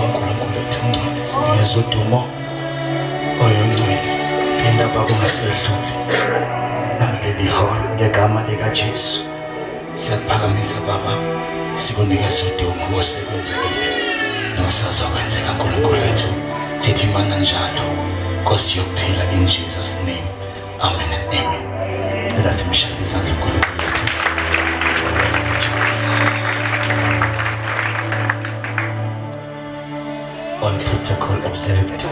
uNkulunkulu ethu ongcwele, sinikeza udumo oyongcwele. Phinda Baba ungasedluli nakuleli hora ngegama likaJesu. Siyakuphakamisa Baba, sikunikeza udumo ngosekwenzekile nosazokwenzeka uNkulunkulu ethu. Sithi mana njalo Nkosi yokuphila, in Jesus name. Amen and amen. Cela simshayele izandla uNkulunkulu ethu. All protocol observed.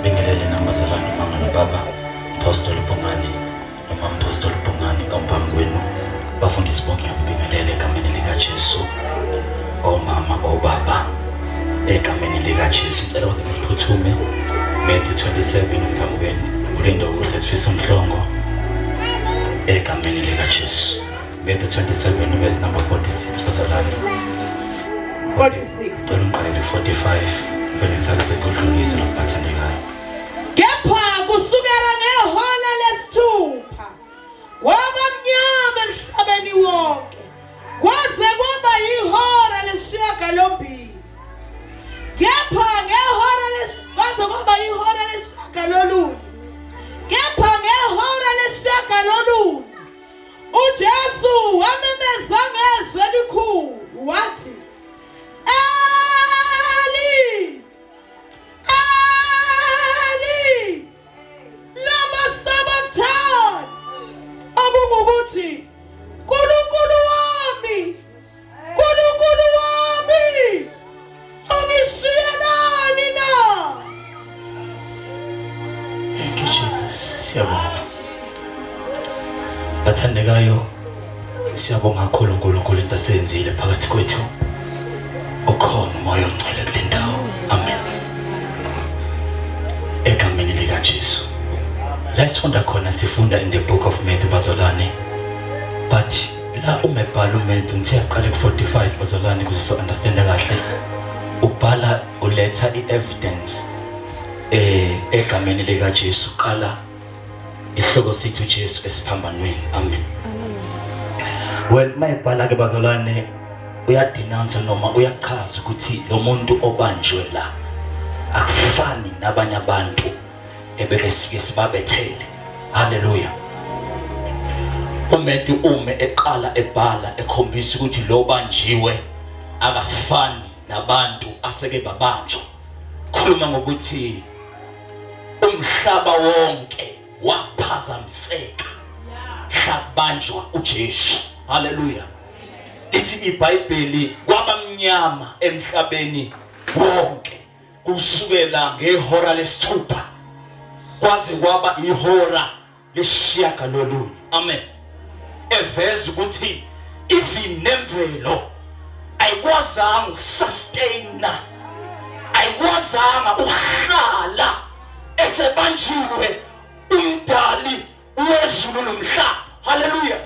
Bingelele namazalwane, mama nobaba, Apostle Bongani noma Apostle Bongani omphambi kwenu. Bafundisi bonke ngiyakubingelela egameni likaJesu. Omama, obaba, egameni likaJesu. Ngicela ukuthi nisiphuthume Matthew 27 phambi kwenu. Kulindo kuhle Sifiso Mhlongo egameni likaJesu. Matthew 27 verse number 46 bazalwane. 46. Cela ngiqalele 45 vele ngisale sekudlulisa lokubathandekayo. Kepha kusukela ngehora lesithupha kwaba mnyama emhlabeni wonke kwaze kwaba ihora lesishiyagalombili. Kepha ngehora kwaze kwaba ihora lesishiyagalolunye. Kepha ngehora lesishiyagalolunye uJesu wamemeza ngezwi elikhulu wathi, Eli, Eli, lama sabachthani, okungukuthi Nkulunkulu wami, Nkulunkulu wami, ungishiyelani na? Thank you Jesus. Siyabonga. Bathandekayo, siyabonga kakhulu uNkulunkulu into asenzile phakathi kwethu. Ukhona uMoya oNgcwele kule ndawo. Amen. Egameni likaJesu. La sifunda khona, sifunda in the book of Matthew bazalwane. But la umebhala uMatthew ngithe aqale ku 45 bazalwane ukuze so understand kahle. Ubhala uletha i-evidence egameni likaJesu. Qala ihloko sithi uJesu esiphambanweni. Amen. Well, mayibhala ke bazalwane uyadenounce noma uyachaza ukuthi lo muntu obanjwe la akufani nabanye abantu ebekesike sibabethele. Hallelujah. uMatthew ume eqala ebhala ekhombisa ukuthi lo banjiwe akafani nabantu aseke babanjwa. Khuluma ngokuthi umhlaba wonke waphazamiseka hlabanjwa uJesu. Hallelujah. Lithi iBhayibheli kwaba mnyama emhlabeni wonke kusukela ngehora lesithupha kwaze kwaba ihora lesishiyagalolunye. Amen. Eveza ukuthi even nemvelo ayikwazanga ukusustaina, ayikwazanga ukuhlala esebanjiwe umdali wezulu nomhlaba. Hallelujah.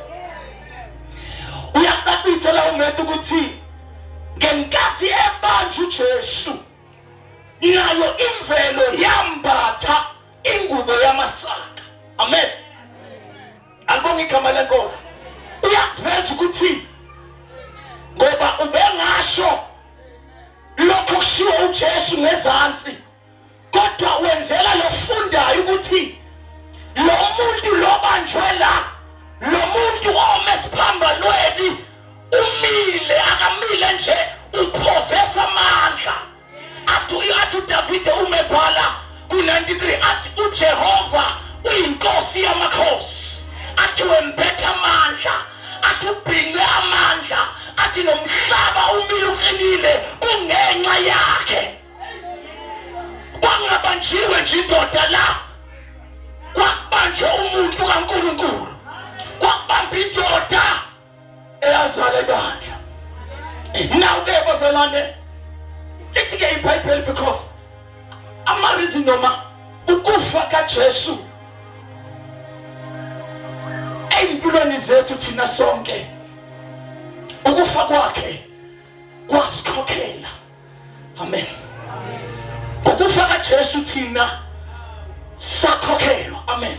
Uyacacisa la uMatthew ukuthi ngenkathi ebanjwa uJesu nayo imvelo yambatha ingubo yamasaka. Amen. Alibonge igama lenkosi. Uyakuveza ukuthi ngoba ubengasho lokho kushiwo uJesu ngezansi, kodwa wenzela lofundayo ukuthi lo muntu lobanjwe la, lo muntu ome esiphambanweni umile, akamile nje, uphozesa amandla. Athi uDavide umebhala ku-93 athi uJehova uyinkosi yamakhosi, athi wembethe amandla, athi ubhinqe amandla, athi nomhlaba umile uqinile kungenxa yakhe. Kwangabanjiwe nje indoda la, kwakubanjwe umuntu kaNkulunkulu, kwakubamba indoda eyazala ibandla. Now ke bazalwane, lithi ke iBhayibheli because ama reason noma ukufa kaJesu empilweni zethu thina sonke, ukufa kwakhe kwasikhokhela. Amen. Ngokufa kaJesu thina sakhokhelwa. Amen.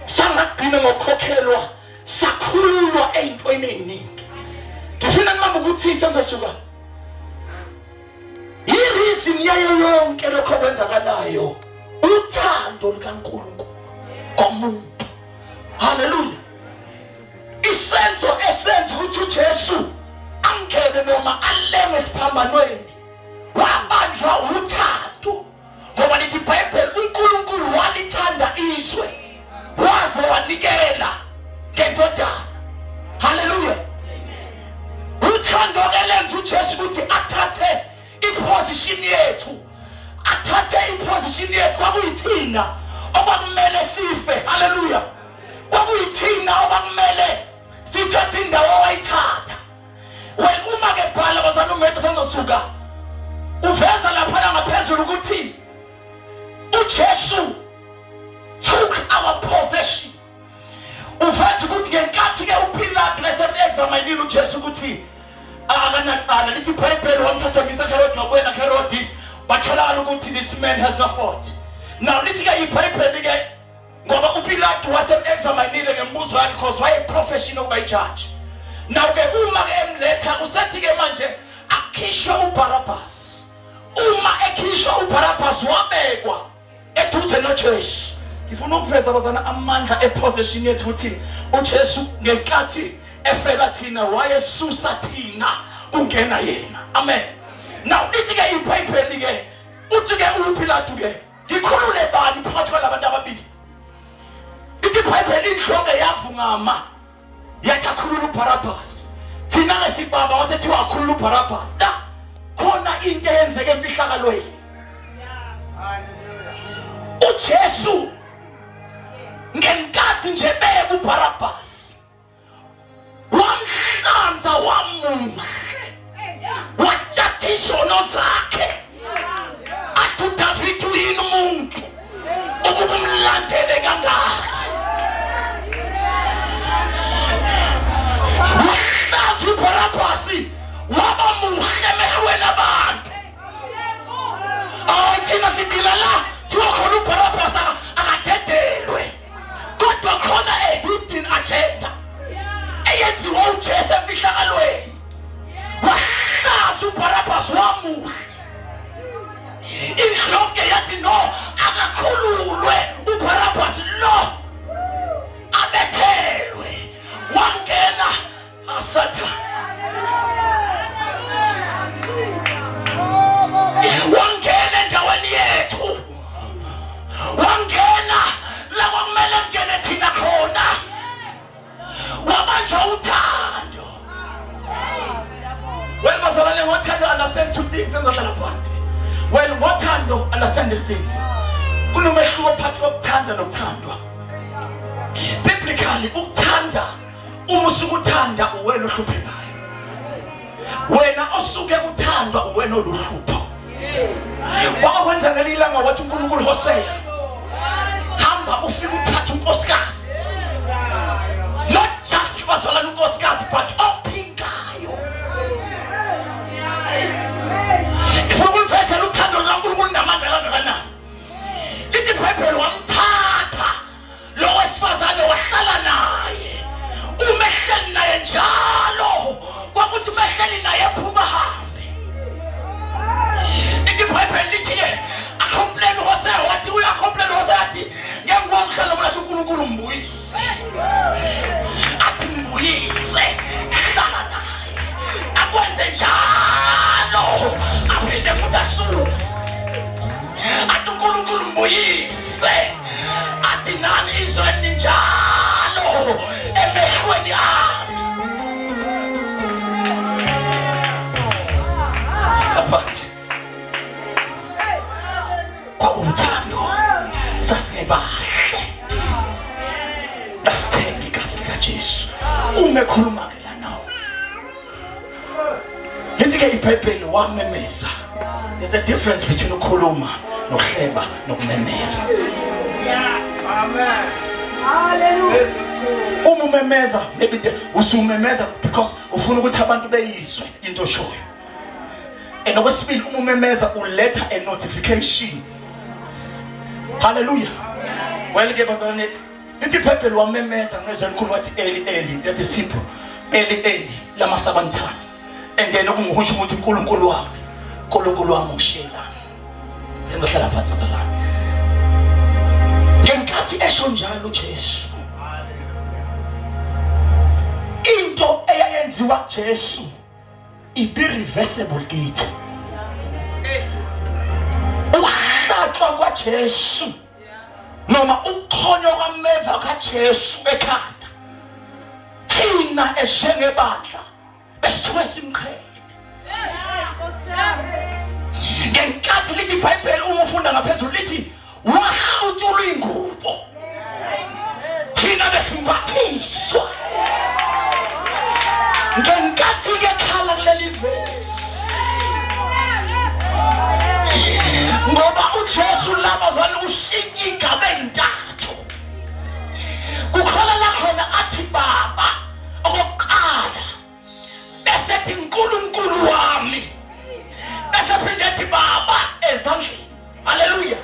Sangagcina ngokukhokhelwa, sakhululwa ey'ntweni ey'ningi. Ngifuna nibambe ukuthi senzosuka i-reason Ireason yayo yonke lokho kwenzakalayo uthando likaNkulunkulu komuntu. Hallelujah. Isenzo esenza ukuthi uJesu angene noma alenge esiphambanweni wabanjwa uthando, ngoba lithi iBhayibheli uNkulunkulu walithanda izwe waze wanikela ngendodana. Hallelujah. Uthando ke lenza uJesu ukuthi athathe iposition yethu, athathe iposition yethu. Kwakuyithina okwakumele sife. Hallelujah. Kwakuyithina okwakumele sithathe indawo owayithatha. Well, uma ke bhala bazana uMethu senzosuka uveza lapha ngaphezulu ukuthi uJesu took our possession. Uveza ukuthi ngenkathi ke uPilato esem-examinile uJesu ukuthi akanacala, lithi iBhayibheli wamthatha misa Herod, wabuya Herod, batholakala ukuthi this man has no fault. Now lithi ke iBhayibheli ke ngoba uPilato wasem-examinile ngembuzo yakhe because waye professional ukuba ijudge. Now ke uma ke emletha usethi ke manje akhishwe uBarabbas. Uma ekhishwa uBarabbas wabekwa eduze noJesu. Ngifuna ukuveza bazana amandla eposition yethu ukuthi uJesu ngenkathi efela thina wayesusa thina kungena yena. Amen. Now lithi ke iBhayibheli ke uthi ke uPilato ke ngikhulule bani phakathi kwalabantu ababili. Ithi iBhayibheli inhlonge yavungama yathi akhulula uBarabbas. Thina ke sibamba wasethiwa akhulula uBarabbas. La khona into eyenzeke emfihlakalweni. uJesu ngenkathi nje beka uBarabbas wamhlanza wamuhle, wathatha izono zakhe. Athi uDavid uyini umuntu ukuba umlandele kangaka? Wahlanza uBarabbas waba muhle emehlweni abantu. Ayi thina sigcina la thiwa khona uBarabbas akadedelwe, kodwa khona a hidden agenda eyenziwa uJesu emfihlakalweni. Wahlanza uBarabbas wamuhle. Inhlonke yathi no, akakhululwe uBarabbas lo abethelwe. Wangena asatha, wangena endaweni yethu, wangena la kwakumele ngene thina khona, wabanjwa uthando. Well bazalwane, ngothando understand two things enzohlala phansi. Well, ngothando understand this thing. Kunomehluko phakathi kokuthanda nokuthandwa. Biblically ukuthanda, uma usuke uthanda uwena ohluphekayo. Wena osuke uthandwa uwena oluhlupho. Kwakwenza ngelinye ilanga wathi uNkulunkulu Hosea, hamba ufike uthathe unkosikazi. Not just bazalwane unkosikazi but ophingayo. Ngifuna ukunivezela uthando lukaNkulunkulu namandla kangakanani. Lithi iBhayibheli wamthatha lo wesifazane wahlala naye. Uma ehleli naye njalo kwakuthi uma ehleli naye ephuma hambe. Lithi iBhayibheli lithi ke acomplain Hosea, wathi uyacomplain Hosea athi ngeke ngikwazi ukuhlala nomuntu uNkulunkulu mbuyise. Athi mbuyise, hlala naye. Akwenze njalo aphinde futhi asuke. Athi uNkulunkulu mbuyise. Athi nani izwe ninjalo emehlweni ami. Phansi kwakuwuthando, sasingebahle, lasithenga igazi likaJesu. Uma ekhuluma ke la nawo lithi ke iBhayibheli wamemeza. There's a difference between ukukhuluma nokuhleba nokumemeza. Amen. Hallelujah. Uma umemeza maybe usumemeza because ufuna ukuthi abantu beyizwe into oshoyo. And okwesibili uma umemeza uletha a notification. Hallelujah. Well ke bazalwane, lithi iBhayibheli wamemeza ngezwi elikhulu wathi Eli Eli, that is Hebrew. Eli Eli lama sabantani. And then okunguhusho ukuthi uNkulunkulu wami, uNkulunkulu wami ungishiyelani. Ngihlala phansi bazalwane. Ngenkathi esho njalo uJesu, into eyayenziwa Jesu ibe reversible kithi. Ukuhlatshwa kwaJesu noma ukuxhonywa kwameva kaJesu ekhanda, thina esengebandla besithuke simqhele. Ngenkathi lithi iBhayibheli uma ufunda ngaphezulu lithi wahlutshulwa ingubo, thina besimbathiswa. Ngenkathi ke khala kuleli verse, ngoba uJesu labazali ushintsha igaba entathu. Kukhala la khona athi baba okokuqala, bese ethi uNkulunkulu wami, bese phinde ethi baba ezandleni. Haleluya.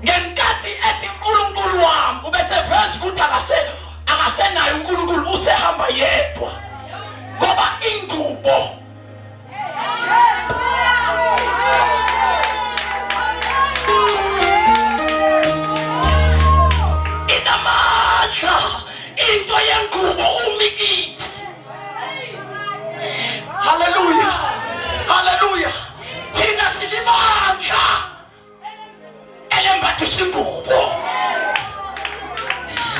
Ngenkathi ethi uNkulunkulu wami ubese veza ukuthi akasenayo uNkulunkulu, usehamba yedwa ngoba ingubo inamandla. Into yengubo umikithi. Haleluya, haleluya. Thina silibandla elembathisa ingubo.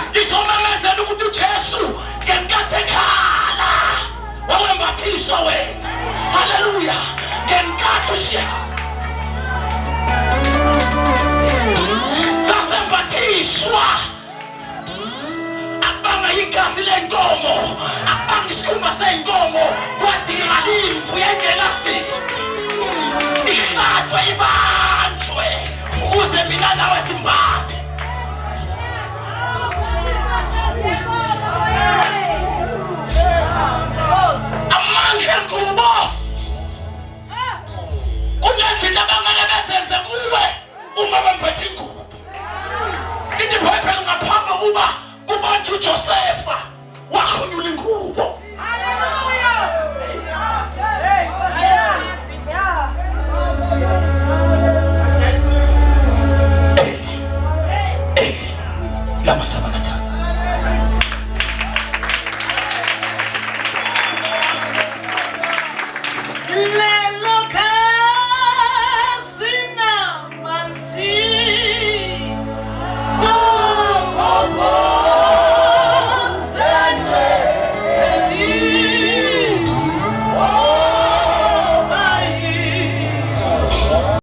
Ngizomemezela ukuthi uJesu ngenkathi ekhala wawembathiswa wena. Haleluya. Ngenkathi ushiya sasembathiswa, akubanga igazi lenkomo, akubanga isikhumba senkomo, kwadingakala imvu yengenasini ihlatshwe ibanjwe ukuze mina nawe simbathe. Amandla engubo, kunezinto abangeke bezenze kuwe uma bemphethe ingubo. Lithi iBhayibheli ngaphambi kokuba kubanjwe uJosefa wahunyula ingubo. Eli, Eli, lama sabakthani.